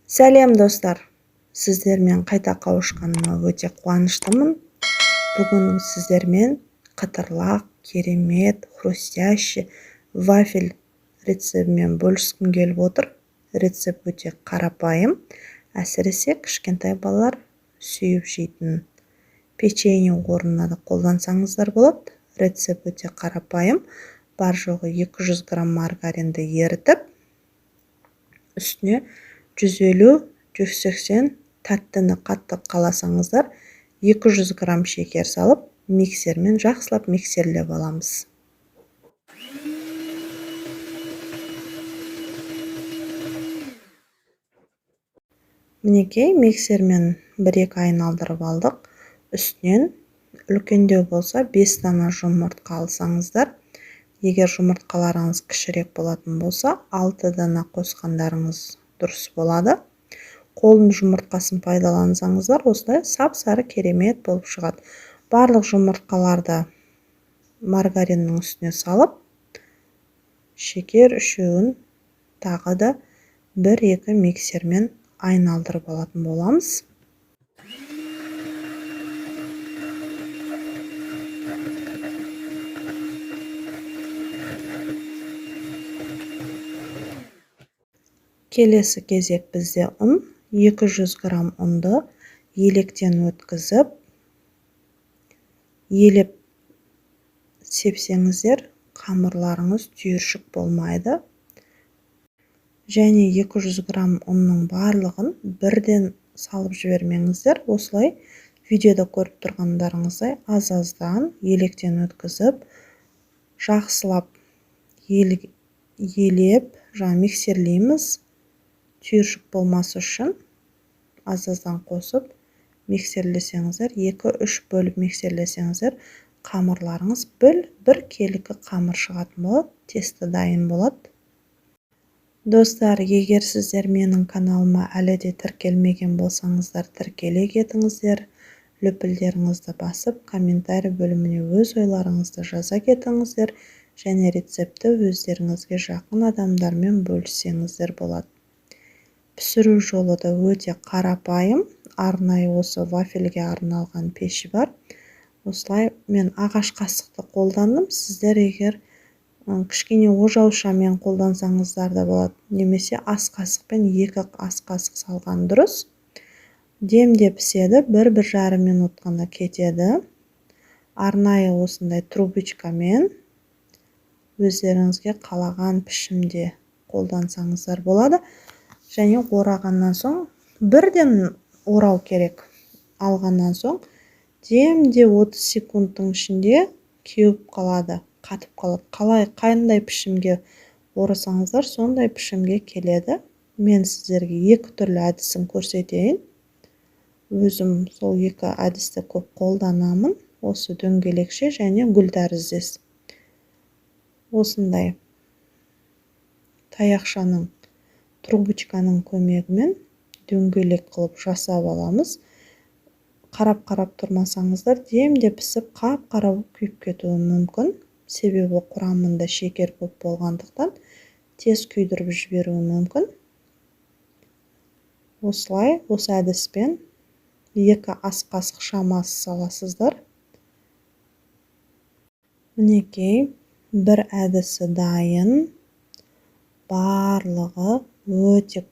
Сәлем, достар! Сіздермен қайта қауышқаныма өте қуаныштымын. Бүгін сіздермен қытырлақ, керемет, хрустящий вафель рецептімен бөліскім келіп отыр. Рецепт өте қарапайым, әсіресе кішкентай балалар сүйіп жейтін печенье орнына да қолдансаңыздар болады. Рецепт өте қарапайым. Бар жоғы 200 грамм маргаринді ерітіп, үстіне 150-180, тәттіні қатты қаласаңыздар 200 грамм шекер салып, миксермен жақсылап миксерлеп аламыз. Мінекей, миксермен бір-екі айналдырып алдық. Үстінен үлкендеу болса 5 дана жұмыртқа алсаңыздар, егер жұмыртқаларыңыз кішірек болатын болса, 6 дана қосқандарыңыз дұрыс болады. Қолдың жұмыртқасын пайдалансаңыздар, осылай сап-сары керемет болып шығады. Барлық жұмыртқаларды маргариннің үстіне салып, шекер үшеуін тағы да бір-екі миксермен айналдырып алатын боламыз. Келесі кезек бізде ұн. 200 грамм ұнды електен өткізіп, елеп сепсеңіздер, қамырларыңыз түйіршік болмайды. Және 200 грамм ұнның барлығын бірден салып жібермеңіздер. Осылай видеода көріп тұрғандарыңыздай аз-аздан електен өткізіп, жақсылап елеп, жаңа миксерлейміз. Түйіршік болмас үшін аз-аздан қосып миксерлесеңіздер, екі-үш бөліп миксерлесеңіздер, қамырларыңыз бір келікі қамыр шығатын болады, тесті дайын болады. Достар, егер сіздер менің каналыма әлі де тіркелмеген болсаңыздар, тіркеле кетіңіздер, лүпілдеріңізді басып, комментарий бөліміне өз ойларыңызды жаза кетіңіздер және рецептті өздеріңізге жақын адамдармен бөліссеңіздер болады. Пісіру жолы да өте қарапайым, арнайы осы вафельге арналған пеші бар. Осылай мен ағаш қасықты қолдандым. Сіздер егер кішкене ожаушамен қолдансаңыздар да болады, немесе ас қасықпен 2 ас қасық салған дұрыс. Демде піседі, бір-бір жарым минут қана кетеді. Арнайы осындай трубочкамен өздеріңізге қалаған пішімде қолдансаңыздар болады. Және орағаннан соң бірден орау керек. Алғаннан соң демде 30 секундтың ішінде кеуіп қалады, қатып қалады. Қалай, қандай пішімге орасаңыздар, сондай пішімге келеді. Мен сіздерге екі түрлі әдісін көрсетейін. Өзім сол екі әдісті көп қолданамын. Осы дөңгелекше және гүл тәріздес. Осындай таяқшаның, трубочканың көмегімен дөңгелек қылып жасап аламыз. Қарап-қарап тұрмасаңыздар, демде пісіп қап-қара болып күйіп кетуі мүмкін. Себебі құрамында шекер көп болғандықтан тез күйдіріп жіберуі мүмкін. Осылай, осы әдіспен 2 ас қасық шамасы саласыздар. Мінекей, бір әдісі дайын. Барлығы өте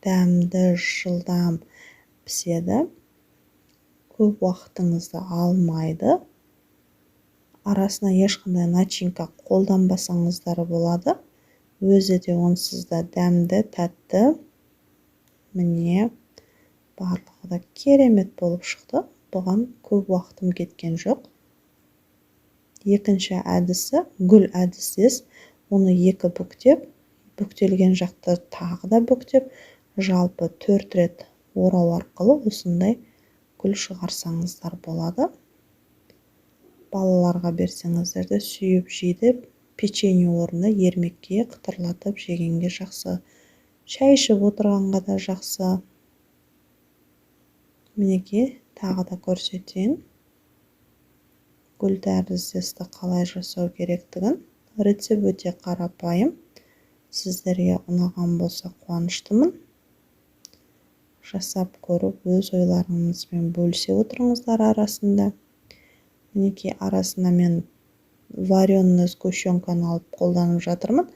дәмді, жылдам піседі. Көп уақытыңызды алмайды. Арасына ешқандай начинка қолданбасаңыздар болады. Өзі де онсыз да дәмді, тәтті. Міне, барлығы да керемет болып шықты. Бұған көп уақытым кеткен жоқ. Екінші әдісі гүл әдістес. Оны екі бүктеп, бүктелген жақты тағы да бүктеп, жалпы 4 рет орау арқылы осындай гүл шығарсаңыздар болады. Балаларға берсеңіздер де сүйіп жейді. Печенье орнына ермекке қытырлатып жегенге жақсы. Шай ішіп отырғанға да жақсы. Мінекей, тағы да көрсетейін. Гүл тәріздесті қалай жасау керектігін. Рецепт өте қарапайым. Сіздерге ұнаған болса қуаныштымын. Жасап көріп, өз ойларыңызбен бөлісе отырыңыздар арасында. Мінекей, арасында мен вареный сгущенканы алып қолданып жатырмын.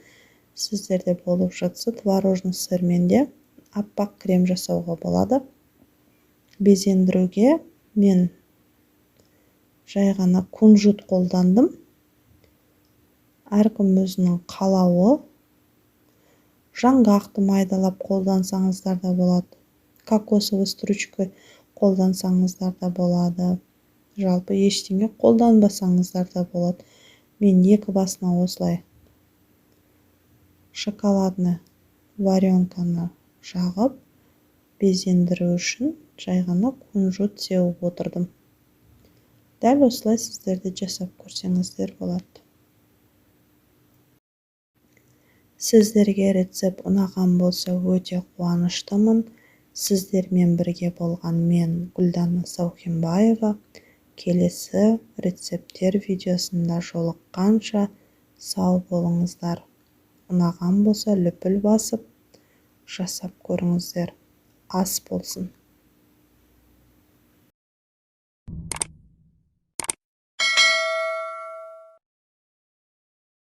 Сіздерде болып жатса, творожный сырмен де аппақ крем жасауға болады. Безендіруге мен жай ғана кунжут қолдандым. Әркім өзінің қалауы. Жаңғақты майдалап қолдансаңыздар да болады, кокосовый стружка қолдансаңыздар да болады, жалпы ештеңе қолданбасаңыздар да болады. Мен екі басына осылай шоколадный варенканы жағып, безендіру үшін жай ғана кунжут сеуіп отырдым. Дәл осылай сіздер де жасап көрсеңіздер болады. Сіздерге рецепт ұнаған болса, өте қуаныштымын. Сіздермен бірге болған мен, Гүлдана Саухенбаева. Келесі рецепттер видеосында жолыққанша сау болыңыздар. Ұнаған болса, лүпіл басып, жасап көріңіздер. Ас болсын.